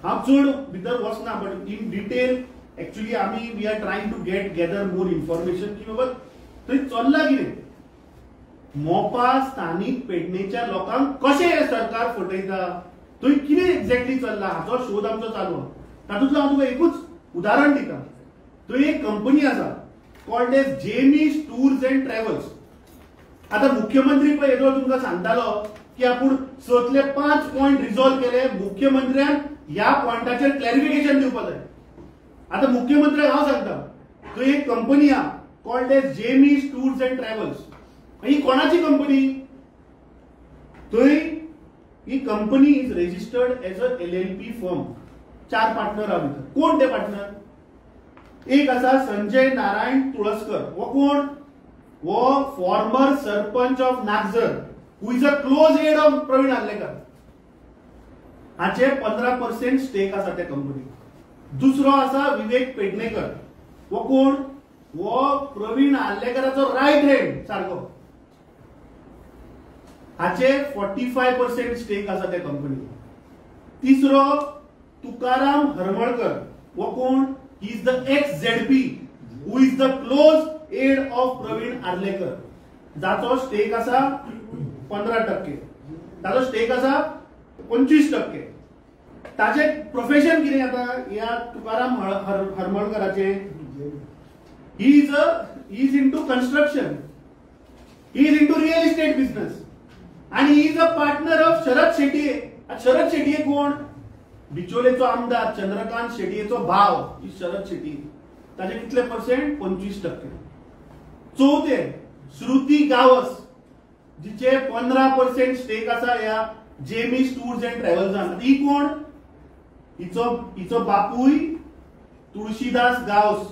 हांव चड भितर वचना, बट इन डिटेल एक्चुअली आमी we are trying to get gather more information की बाबा थंय चल्ला कितें, मोपा स्थानीक पेडणेच्या लोकांक कशें हें सरकार फटयता, थंय कितें एक्झॅक्टली चल्ला हाचो शोध आमचो चालू आसा. तातूंतलो हांव तुका एकूच उदाहरण दिता. थंय एक कंपनी आसा called as Jemy's tours and travels. आता मुख्यमंत्री पळय येदोळ तुमकां सांगतालो की आपूण 6तले 5 पॉयंट रिझॉल्व केले, मुख्यमंत्र्यान ह्या पॉयंटाचेर क्लॅरिफिकेशन दिवपाक जाय. आता मुख्यमंत्र्याक हांव सांगता, थंय एक कंपनी आहा called as Jemy's tours and travels. ही कोणाची कंपनी? थंय ही company is registered as a LLP firm. 4 partner आहा भितर. कोण ते पार्टनर? एक आसा संजय नारायण तुळसकर. हो कोण? हो former sarpanch of Nagzar, who is a close aide of Pravin Arlekar. हाचे 15% स्टेक आसा त्या कंपनीत. दुसरो आसा विवेक पेडणेकर. हो कोण? हो प्रवीण आर्लेकराचो रायट हँड सारको. हाचे 45% स्टेक आसा त्या कंपनीत. तिसरो तुकाराम हरमळकर. हो कोण? He is the ex-ZP who is the close aide of Praveen Arlekar. जाचो स्टेक आसा 15%, ताचो स्टेक आसा 25%. ताचे प्रोफेशन कितें आतां ह्या Tukaram हरमळकराचें? He is into construction, he is into real estate business, आनी he is a partner of Sharad Shetye. Sharad Shetye कोण? बिचोलेचो आमदार चंद्रकांत शेटयेचो भाव ही शरद शेट्टी. ताचे कितले पर्सेंट? 25%. चवथे श्रुती गावस, जिचे 15% स्टेक आसा ह्या जेमीस टूर्स अँड ट्रॅव्हल्सान. ही कोण? हिचो बापूय Tulsidas Gawas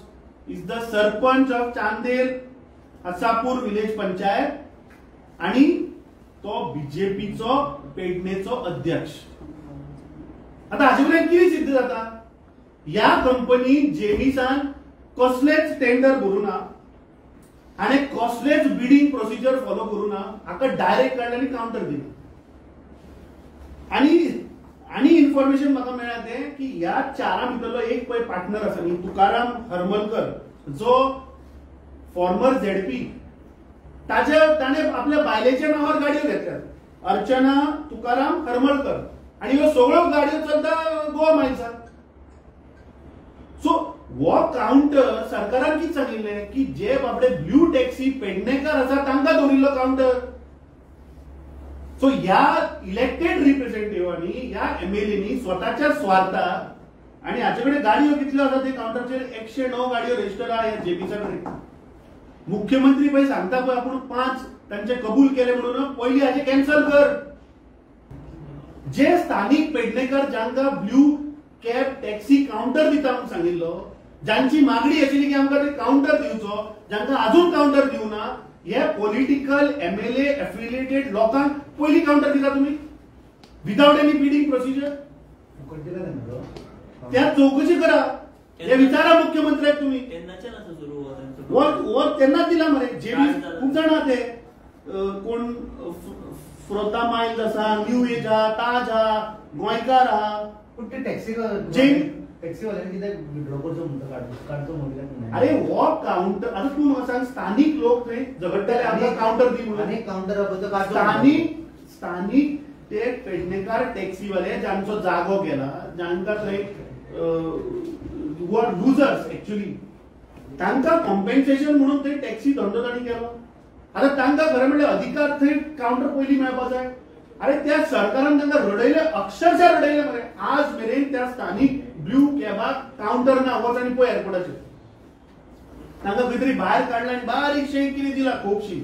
is the sarpanch of Chandel Hasapur village panchayat आणि तो बीजेपीचो पेडणेचो अध्यक्ष. आता हाचे वयल्यान कितें सिद्ध जाता? ह्या कंपनीन जेमिसान कसलेच टेंडर भरूं ना आनी कसलेच बिडींग प्रोसिजर फॉलो करूं ना, हाका डायरेक्ट काडले आनी कावंटर दिले. आनी आनी इन्फॉर्मेशन म्हाका मेळ्ळा तें की ह्या 4 भितरलो एक पळय पार्टनर आसा न्ही, तुकाराम हरमलकर, जो फॉर्मर झेडपी, ताच्या ताणें आपल्या बायलेच्या नांवार गाडयो घेतल्यात, अर्चना तुकाराम हरमलकर, आनी ह्यो सगळ्यो गाडयो चलता गोवा मायल्सान. सो हो कावंटर सरकारान कितें सांगिल्लें की जे बाबडे ब्लू टॅक्सी पेडणेकर आसा तांकां दवरिल्लो कावंटर. सो ह्या इलेक्टेड रिप्रेझेंटेटिव्हांनी, ह्या एमएलएनी स्वताच्या स्वार्थाक, आनी हाचे कडेन गाडयो कितल्यो आसा ते कावंटरचेर 109 गाडयो रजिस्टर आहा ह्या जेबीसा कडेन. मुख्यमंत्री पळय सांगता पळय आपूण 5 तांचे कबूल केले म्हणून, पयलीं हाचे कॅन्सल कर. जे स्थानीक पेडणेकर जांकां ब्लू कॅब टॅक्सी कावंटर दिता म्हणून सांगिल्लो, जांची मागणी आशिल्ली की आमकां ते कावंटर दिवचो, जांकां अजून कावंटर दिवना, हे पॉलिटिकल एमएलए एफिलिएटेड लोकांक पयलीं कावंटर दिता तुमी विदाउट एनी बिडींग प्रोसिजर. त्या चौकशी करा, हे विचारा मुख्यमंत्र्याक तुमी. तेन्नाच दिला मरे जेबी. खूब जाणां ते कोण फ्रोता मायल्स आसा, न्यू एज आहा, ताज आहा, गोंयकार आहा. पूण ते टॅक्सी टॅक्सीवाल्यांनी कित्याक विड्रॉ करचो म्हणटा, काडचो म्हणटा? अरे हो कावंटर आतां तूं म्हाका सांग, स्थानीक लोक थंय झगडटाले आमकां कावंटर दी म्हणून. कावंटर स्थानीक स्थानीक ते पेडणेकार टॅक्सीवाले जांचो जागो गेला, जांकां थंय हु आर लुजर्स एक्चुअली, तांकां कॉम्पेन्सेशन म्हणून थंय टॅक्सी धंदो तांणी केलो. आतां तांकां खरें म्हणल्यार अधिकार थंय कावंटर पयलीं मेळपा जाय. अरे त्या सरकारान तांकां रडयले, अक्षरशः रडयले मरे. आज मेरेन त्या स्थानीक ब्लू कॅबाक कावंटर ना. वच आनी पळय एअरपोर्टाचेर, तांकां खंय तरी भायर काडला आनी बारीकशें कितें दिला खोपशी.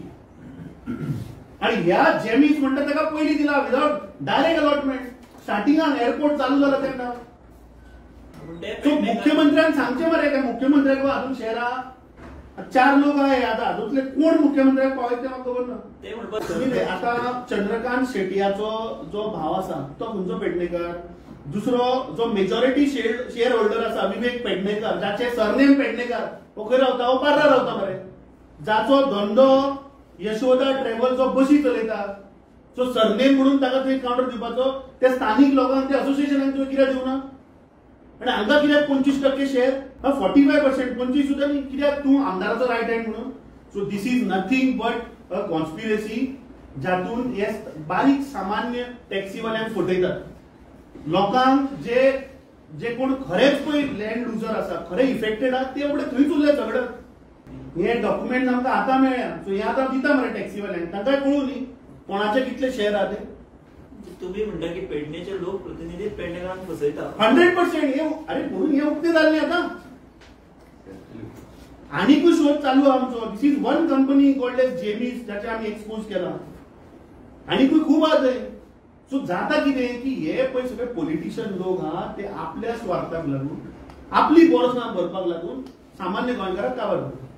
आनी ह्या जेमीस म्हणटा ताका पयलीं दिला विदाउट डायरेक्ट अलॉटमेंट. स्टार्टिंगाक एअरपोर्ट चालू जाला तेन्ना. सो मुख्यमंत्र्यान सांगचें मरे, काय मुख्यमंत्र्याक हातूंत शेरा 4 लोक आहे, आता हातूंतले कोण मुख्यमंत्र्याक पावयता ते म्हाका खबर ना. आतां चंद्रकांत शेटयाचो जो भाव आसा तो खंयचो पेडणेकर, दुसरो जो मेजॉरिटी शेअर होल्डर आसा विवेक पेडणेकर, जाचे सरनेम पेडणेकर, हो खंय रावता? हो पार्रा रावता मरे. जाचो धंदो यशोदा ट्रॅव्हल्सो बशी चलयता, सो सरनेम म्हणून ताका थंय कावंटर दिवपाचो, त्या स्थानीक लोकांक, त्या असोसिएशनाक तुवें कित्याक दिवना? आनी हांकां कित्याक 25% शेअर, 45%, 25 सुद्दां न्ही, कित्याक तूं आमदाराचो रायट हँड म्हणून. So this is nothing but a conspiracy जातून हे बारीक सामान्य टॅक्सीवाल्यांक फटयतात. लोकांक जे जे कोण खरेच पळय लँड लुजर आसा, खरे इफेक्टेड आहा, ते फुडें थंयच उरले सगळे. हे डॉक्युमेंट आमकां आतां मेळ्ळ्या. सो हे आतां दिता मरे टॅक्सीवाल्यांक, तांकांय कळूं न्ही कोणाचे कितले शेअर आहा ते. तुम्ही म्हणता की पेडणेचे लोकप्रतिनिधी पेडणेकरांक फसयता. 100%. हे अरे म्हणून हे उक्ते जाल्ले आतां. आनीकूय शोध चालू आहा आमचो. This is one company called as James, जाचे आमी एक्सपोज केला. आनीकूय खूब आहा थंय. सो जाता कितें की हे पळय सगळे पॉलिटिशियन लोक आहा ते आपल्या स्वार्थाक लागून, आपली बोर्सां भरपाक लागून सामान्य गोंयकाराक काबार करतात.